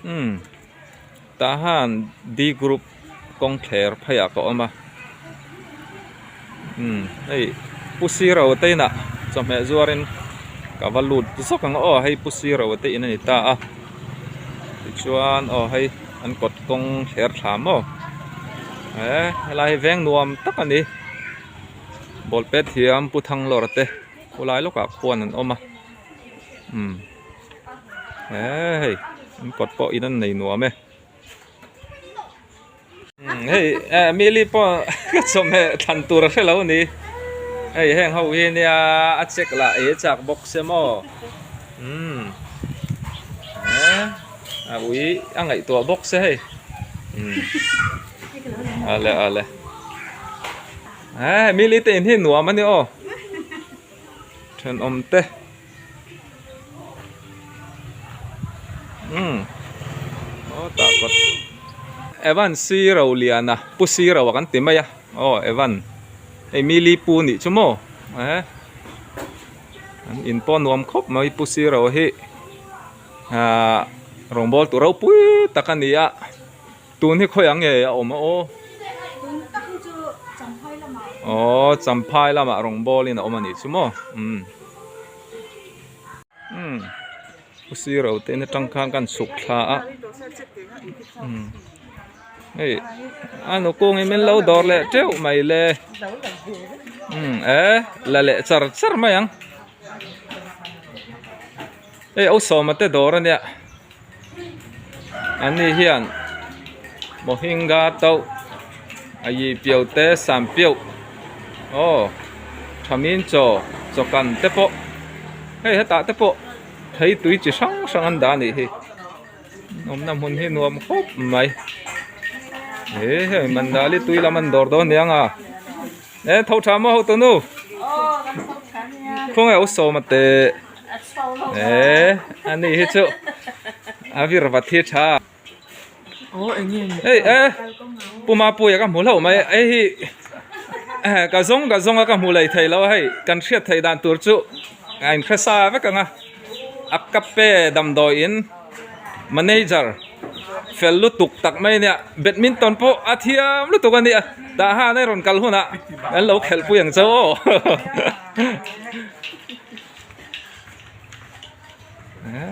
Umm tah han D group kawng thler phei ah ka awm a umm hei pu siro te inah chawhmeh zuar in ka va lut zawk ang aw hei pu siro te in a ni ta a tichuan aw hei an kawt kawng thler thla maw he helai hi veng nuam tak a ni ball pet thiam pu thanglawr te khulai lawkah khuan an awm a umm. He hei an kawt pawh in an nei nuam e hei eh mili pawh ka chawhmeh thlan tur a hre lo a ni hei heng ho hi nia a check lah ei a chak bawk se maw umm eh a ui a ngaihtuah bawk se hei umm ale ale eh mili te in hi nuam a ni aw thenawm te. Umm aw tah kawt Evan Siro Liana Pu Siro a kan ti mai a aw Evan hei mili pu nih chu maw eh an in pawh nuam khawp mai Pu Siro hi ahh rawngbâwl tur ropui tak a ni a tun hi khawi ang nge a awm a aw aw Champhai lamah rawngbâwlin a awm a nih chu maw umm. Umm u siro te in atang khan kan chhuk thla a umm hei a nu kung in min lo dawr leh teuh mai le umm eh la leh char char mai ang hei au sawma te dawr a nia an ni hian mohinga to a yi piau te sam piau aw thamin chaw chaw kan te pawh hei hetah te pawh thei tui chi hrang hrang an dah a nih hi awmna hmun hi nuam khawp mai he hei mandali tui lam an dawr dawn aniang a e tho tha maw hotu nu khawnge u sawma te. Eh, ani hi chu a vir vat hi tha. Ei eh, Puma puia ka hmu hlauh mai ei hi eh ka zawng ka zawng a ka hmu lei thei lo a hei kan hriat theih dan tur chu a inhre sa vek ang a a ka pe damdawiin manager fel lutuk tak mai ania badminton pawh a thiam lutuk a nia tah han a rawn kal hunah an lo khelhpui ang chauh aw.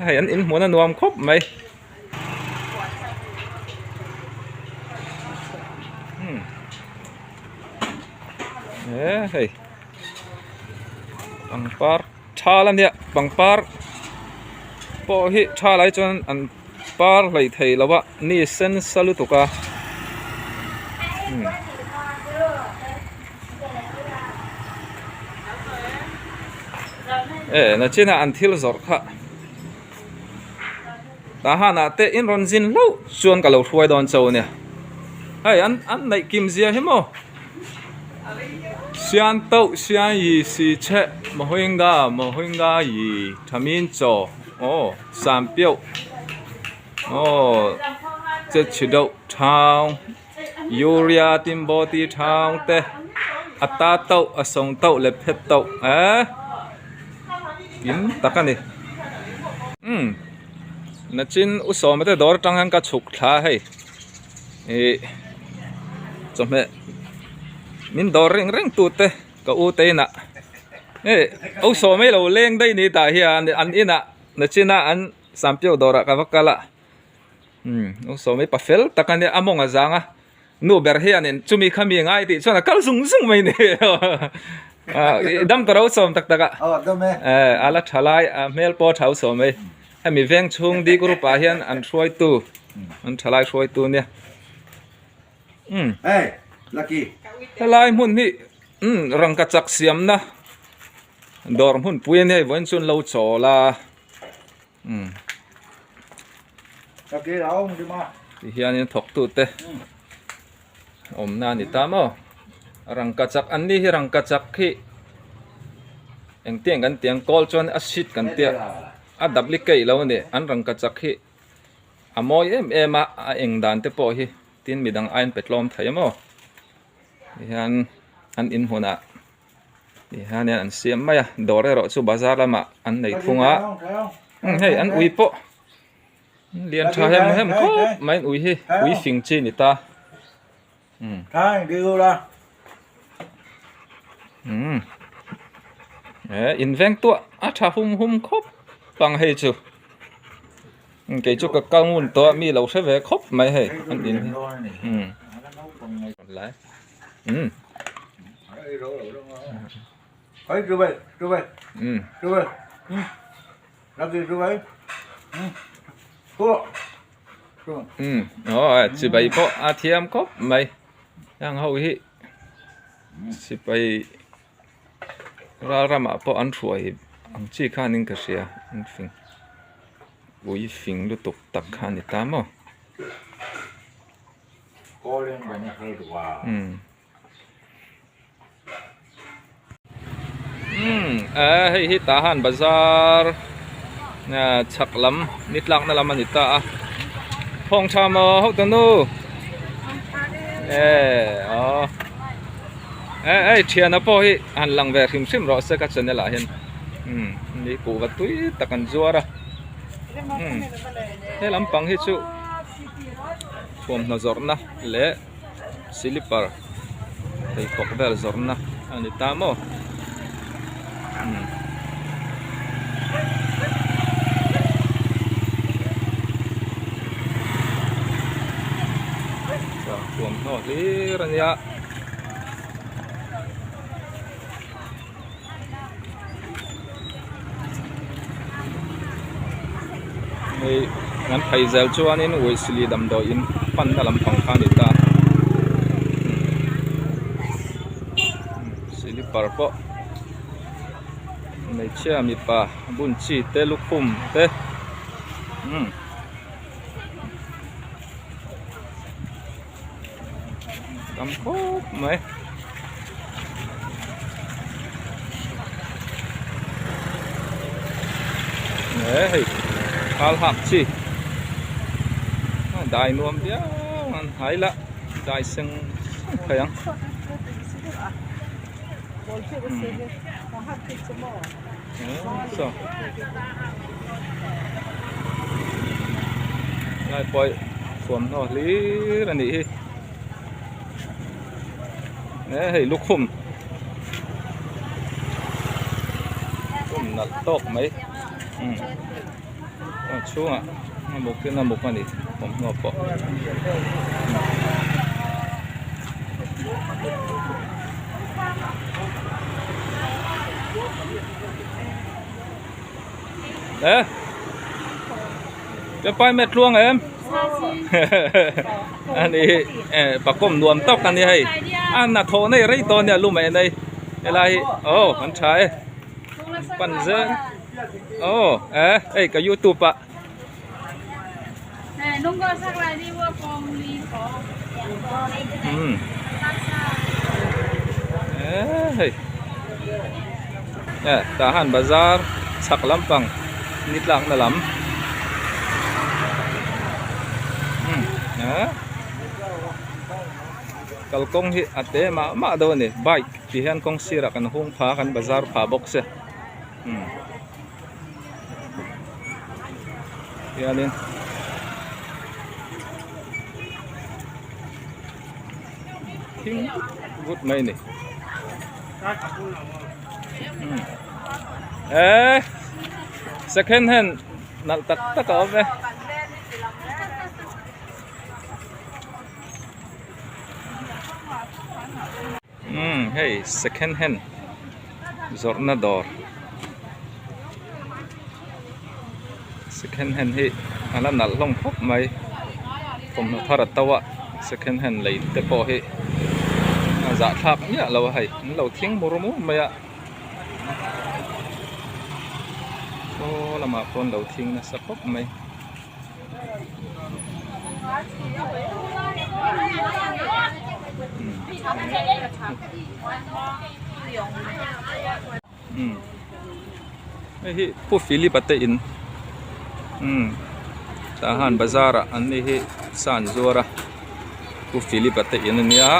Hei an inhmuhna nuam khawp mai. He hei pangpar thal a nia pangpar pawh hi tha lai chuan an par hlei thei lo a ni sen sa lutuk a. Eh nachin ah an thil zawrh kha tah han ah te in rawn zin hlauh chuan ka lo hruai dawn cho ania hei an an neih kim zia hi maw sian tauh sian yi si chhe mawhinga mawhinga yi thamin chaw aw sam piauh aw che chhi deuh thang. Urea Timbawti thang te a ta tauh a sawng tauh leh phet tauh eh kim tak a ni umm nachin u sawma te dawr atang hian ka chhuk thla a hei ih chawhmeh min dawr reng reng tu te ka u te inah hei u sawma hi lo leng daih ni tah hian an inah nachina an sampiau dawrah ka va kal a. Umm u sawmi pa fel tak a nia a mawng a zang a nu ber hianin chumi kha mi ngai tih chuan a kal zung zung mai ni ah dam ta ro sawm tak tak a eh a la tha lai a hmel pawh a tha u sawm mai hemi veng chhung di group ah hian an hruaitu an tha lai hruaitu nia umm helai hmun hi umm rangkachak siamna dawr hmunpui a nia hei vawiin chuan lo chawl a. Umm ti hianin thawktute awmna a ni ta maw rangkachak an ni hi rangkachak hi engtiang kan tih ang kawl chuan a sit kan tia a duplicate lo a ni an rangkachak hi a mawi em em a a eng dan te pawh hi tin midang aiin pe tlawm thei maw ti hian an inhmunah. Ti hianin an siam mai a dawr erawh chu bazar lamah an nei thung a hei an ui pawh Lian tha hem hem khawp mai ui hi ui fing chi ni ta. Umm eh in veng tuah a tha hum hum khawp ang hei chu kei chu ka kal ngun tawh a mi lo hre ve khawp mai hei an in hi umm umm. Umm aw chibai pawh a thiam khawp mai heng ho hi sipai ral ramah pawh an hruai ang chi khanin ka hria an fing ui fing lutuk tak kha a ni ta maw. Umm eh hei hi tah han bazar chhak lam ni tlakna lam a ni ta a thawng tha maw ho ta nu eh aw eh hei thiana pawh hi han lang ve hrim hrim rawh se ka channel ah hian umm ni kuhva tui tak an zuar a umm he lampang hi chu thuamhnaw zawrhna leh. Silipar pheikhawk vel zawrhna a ni ta maw umm thuamhnaw hlir a nia. Hei kan phei zel chuanin Wesley damdawiin panna lampang kha a ni ta slipper pawh hmeichhia mipa bun chi te lukhum te umm. Tam khawp mai. Nge hei khal hak chi dai nuam viau an hai la dai seng seng thei ang. Saw lai pawh thuamhnaw hlir a nih hi e hei lukhum lukhum nalh tawk mai umm a chhungah a muk in a muk a ni thawmhnaw pawh. Ê Cái pai mẹ tluang em Ani pakom nuam tawk ani hei A na tho nei rei dawn nia lu mai nei Helai hi oh an tha e Pan zel Oh eh hei ka youtube ah Umm eh hei eh tah han bazar chhak lampang ni tlakna lam umm eh kalkawng hi a te mah mah deuh a ni bike ti hian kawng sirah kan hung pha kan bazar pha bawk se umm. Hianin thing vut mai a ni eh second hand nalh tak tak a awm e. Umm hei second hand zawrhna dawr second hand hi a la nalh hlawm khawp mai thawmhnaw thar a to a second hand lei te pawh hi a zahthlak miah lo a hei an lo thing mur mur mai a saw lamah pawh an lo thing nasa khawp mai. Hei hi Pu Philip a te in umm tah han bazar ah an ni hi sa an zuar a Pu Philip a te in a nia.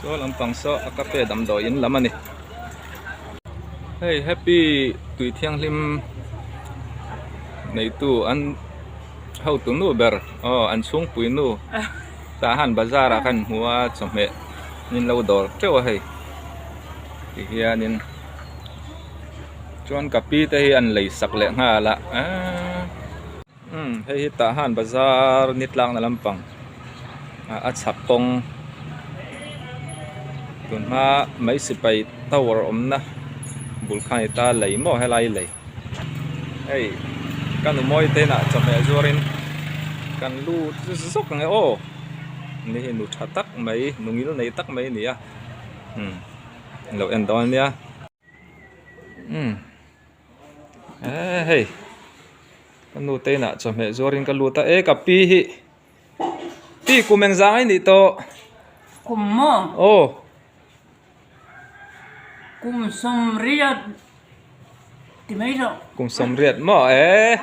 Saw lampang saw a cafe damdawi in lam a ni. Hei happy tui thianghlim neitu an hotu nu ber aw an chhungpui nu tah han bazar ah khan hmu a chawhmeh min lo dawr teuh a hei ti hianin chuan ka pi te hi an lei sak leh nghal a eee umm hei hi tah han bazar ni tlakna lampang a chhak kawng tunhma mai sipai tower awmna bul khan i ta lei maw helai lei. Hei ka nu mawi te inah chawhmeh zuarin kan lut zawk ang e aw ni hi nu tha tak mai nu ngil nei tak mai a ni a umm lo en dawn ania umm eee hei ka nu te inah chawhmeh zuarin ka lut a e ka pi hi pi kum engzang a nih tawh kum maw aw. Kum sawmriat ti mai loh. Kum sawmriat maw e.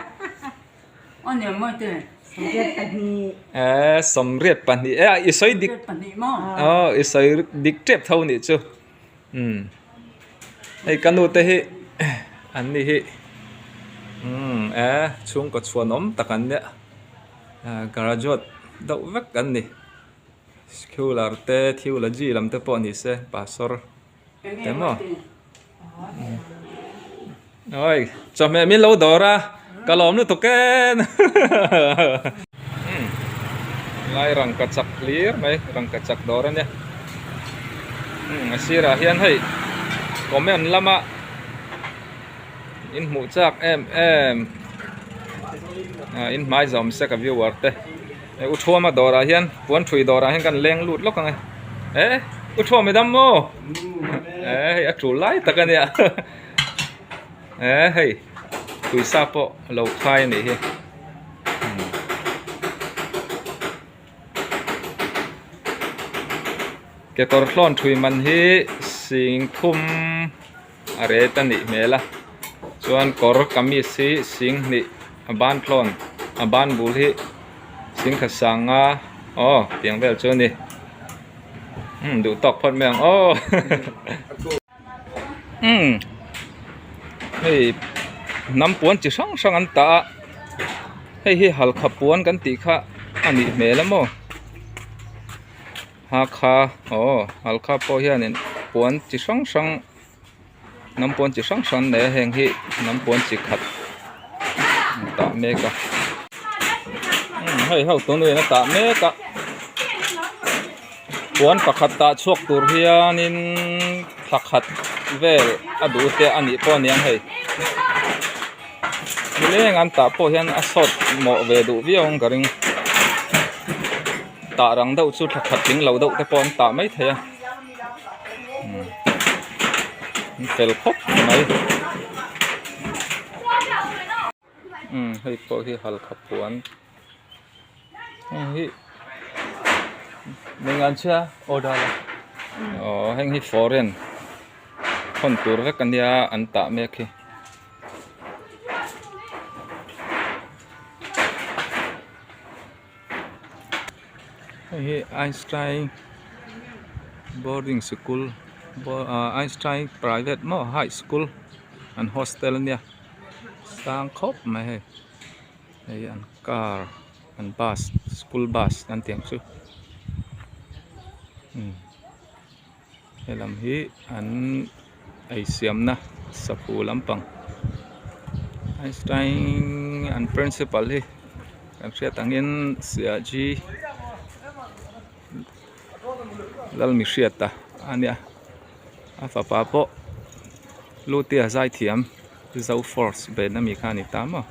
Aw ni maw te. Sawmriat pahnih. E sawmriat pahnih e i sawi dik. Sawmriat pahnih maw. Aw i sawi dik tep tho nih chu. Umm hei ka nu te hi an ni hi umm e chhungkaw chhuanawm tak an nia graduate deuh vek an ni. Secular te theology lam te pawh ni se pastor te maw oi chawhmeh min lo dawr a ka lawm lutuk em lai rangka chak hlir mai rangka chak dawr a nia a sirah hian hei comment lama in hmuh chak em em in hmai zawm sek a viewer te. Hei u Thuama dawrah hian puan thui dawrah hian kan leng lut lawk ang e eh u Thuam i dam maw eh hei a tul lai tak a nia eh hei tuisa pawh lo khai a nih hi kekawr thlawn thui man hi singthum a ret a nih hmel a chuan kawr kamis hi sing hnih a ban tlawn a ban bul hi singkhat sanga aw tiang vel chu a ni umm duh tawk phawt mai ang aw umm hei hnam puan chi hrang hrang an tah a hei hi halkha puan kan tih kha a nih hmel a maw. Hakha aw Halkha pawh hianin puan chi hrang hrang hnam puan chi hrang hrang an nei a heng hi hnam puan chi khat an tah mek a umm hei ho tunu in a tah mek a puan pakhat tah chhuak tur hianin thla khat vel a duh te a nih pawh aniang hei nileng an tah pawh hian a sawt mawh ve duh viau ang ka ring. Tah rang deuh chu thla khat tling lo deuh te pawh an tah mai thei a umm an fel khawp mai umm hei pawh hi halkha puan heng hi eng an chhia order la aw heng hi foreign hawn tur vek ania an tah mek hi. Hei hi Einstein boarding sikul ah Einstein private maw high school an hostel ania sang khawp mai hei hei an car an bus school bus an tih ang chu umm helam hi an ei siamna saphu lampang Einstein an principal hi kan hriat angin Siaji Lalmihriata a nia a fapa pawh Lutea zaithiam Zo Force band ami kha a ni ta maw.